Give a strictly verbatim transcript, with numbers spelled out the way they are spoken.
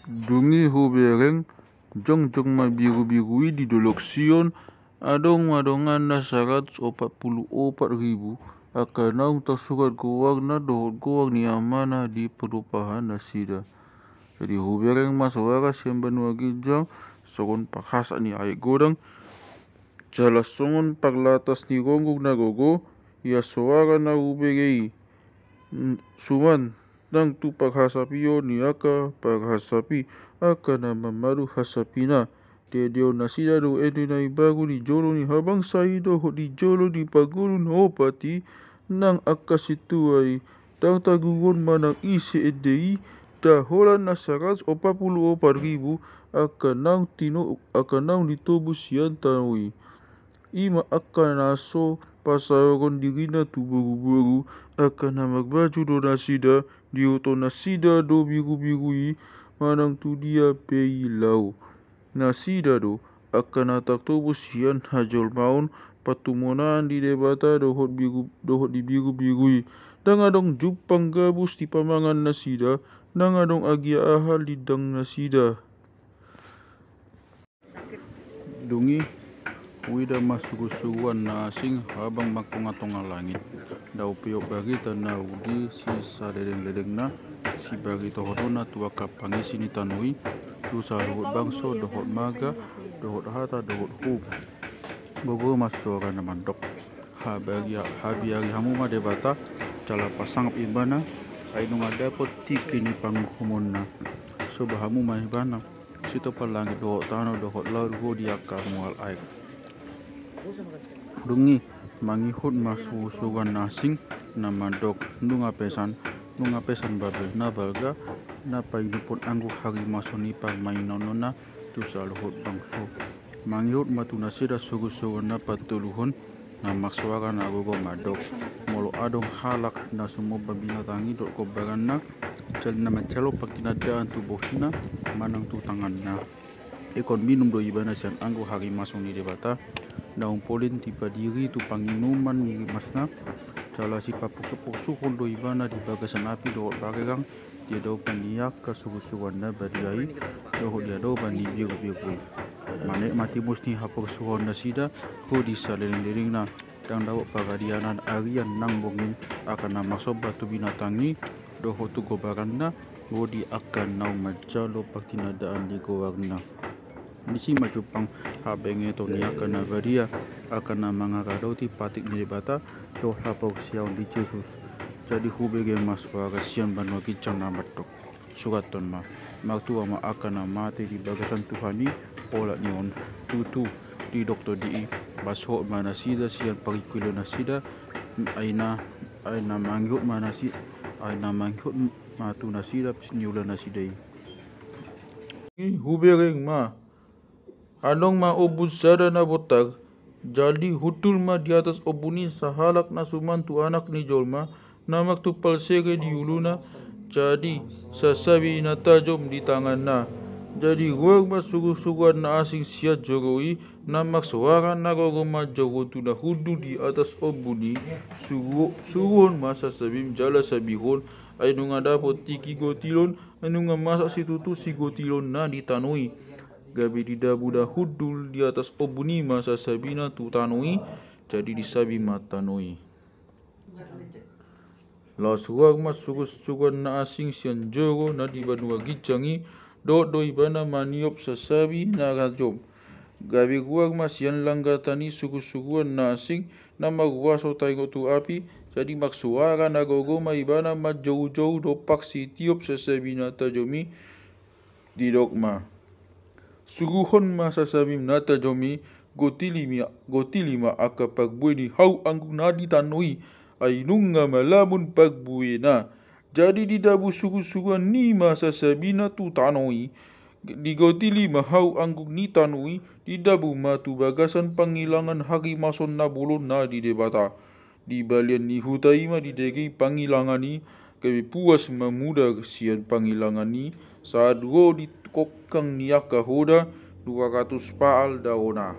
Dung i hubereng, jongjong ma birubiru i di dolok Sion, adong ma donganna saratus opat pulu opat ribu, angka naung tarsurat goarna dohot goar ni amana di parumaennasida. Jadi hubereng ma soara sian banua ginjang, songon parhasap ni aek godang, jala songon parlatas ni ronggong na gogo, ia soara na hubege i, suman nang tu parhasapion ni angka parhasapi, angka na mamadu hasapina. Diadophon nasida do ende na imbaru di jolo ni habangsa i dohot di jolo ni parngolu na opat i, nang angka sintua i. Ndang taguhon manang ise ende i, nda holan na saratus opat pulu opat ribu, angka naung tino, angka naung ditobus sian tano i. I ma angka na so pasaoron dirina tu boruboru, angka na marbaju do nasida, diihuthon nasida do birubiru i, manang tu dia pe i laho. Nasida do angka na tartobus sian hajolmaon, partumonaan di Debata dohot biru, dohot di birubiru i. Ndang adong jumpang gabus di pamangan nasida, ndang adong agia aha lindang nasida. Dung i huida ma surusuruan na asing habang martongatonga langit. Dao pe on barita na uli sisaledengledengna, sibaritohononna tu angka pangisi ni tano i, tu saluhut bangso dohot marga, dohot hata dohot hubu. Gogo ma sora na mandok: Habiari, habiari hamu ma Debata, jala pasangap Ibana, ai nunga dapot tingki ni panguhumonna. Soba hamu ma Ibana, sitopan langit dohot tano dohot laut ro di angka mual aek. Dung i mangihut ma surusuruan na asing na mandok: Nunga pesan, nunga pesan Babel na balga, na painumhon anggur harimason ni parmainonna tu saluhut bangso. Mangihut ma tu nasida surusuruan na patoluhon, na marsoara na gogo mandok: Molo adong halak na sumomba binatang i dohot gombaranna, jala na manjalo partinandaan tu bohina manang tu tanganna, ingkon minum do ibana sian anggur harimason ni Debata, naung polin dipadiri tu panginuman ni masna, jala sipaporsuporsuhon do ibana di bagasan api dohot barerang, di adopan ni angka surusuruan na badia i, dohot di adopan ni birubiru i. Manek ma timus ni haporsuhon nasida ro di salelenglelengna. Ndang dapot paradianan arian nang borngin angka na marsomba tu binatang i dohot tu gombaranna, ro di angka naung manjalo partinandaan di goarna. Disi ma jumpang habengeton ni angka na badia, angka na mangaradoti patik ni Debata dohot haporseaon di Jesus. Jadi hubege ma soara sian banua ginjang na mandok: Surathon ma: Martua ma angka na mate di bagasan Tuhan i. Olat ni on, tutu, didok tondi i, pasohot ma nasida sian parungkilon nasida, ai na, ai na mangihut ma nasi, ai na mangihut ma tu nasida pis ni ula nasida i. Hubereng ma: Adong ma ombun sada na bontar. Jadi hundul ma di atas ombun i sahalak na suman tu Anak ni jolma, na martumpal sere di uluna, jadi sasabi na tajom di tanganna. Jadi ruar ma surusuruan na asing sian joro i, na marsoara na gogo manjou tu na hundul di atas ombun i: Suruhon ma sasabim jala sabihon, ai nunga dapot tingki gotilon, ai nunga masak situtu sigotilon na di tano i. Gabe didabu na hundul di atas ombun i ma sasabina tu tano i, jadi disabi ma tano i. Laos ruar ma surusuruan na asing sian joro na di banua ginjang i, dohot do ibana maniop sasabi na tajom. Gabe ruar ma sian langgatan i surusuruan na asing, na marhuaso taringot tu api, jadi marsoara na gogo ma ibana manjoujou dompak sitiop sasabi na tajom i, didok ma: Suruhon ma sasabim na tajom i, gotili ma, gotili ma angka parbue ni hau anggur na di tano i, ai nunga malamon parbuena. Jadi didabu surusuruan i ma sasabina tu tano i, digotili ma hau anggur ni tano i, didabu ma tu bagasan pangilangan harimason na bolon na di Debata. Di balian ni huta i ma didegei pangilangan i, gabe puas ma muda sian pangilangan i, sahat ro di kongkang ni angka hoda, dua ratus paal daona.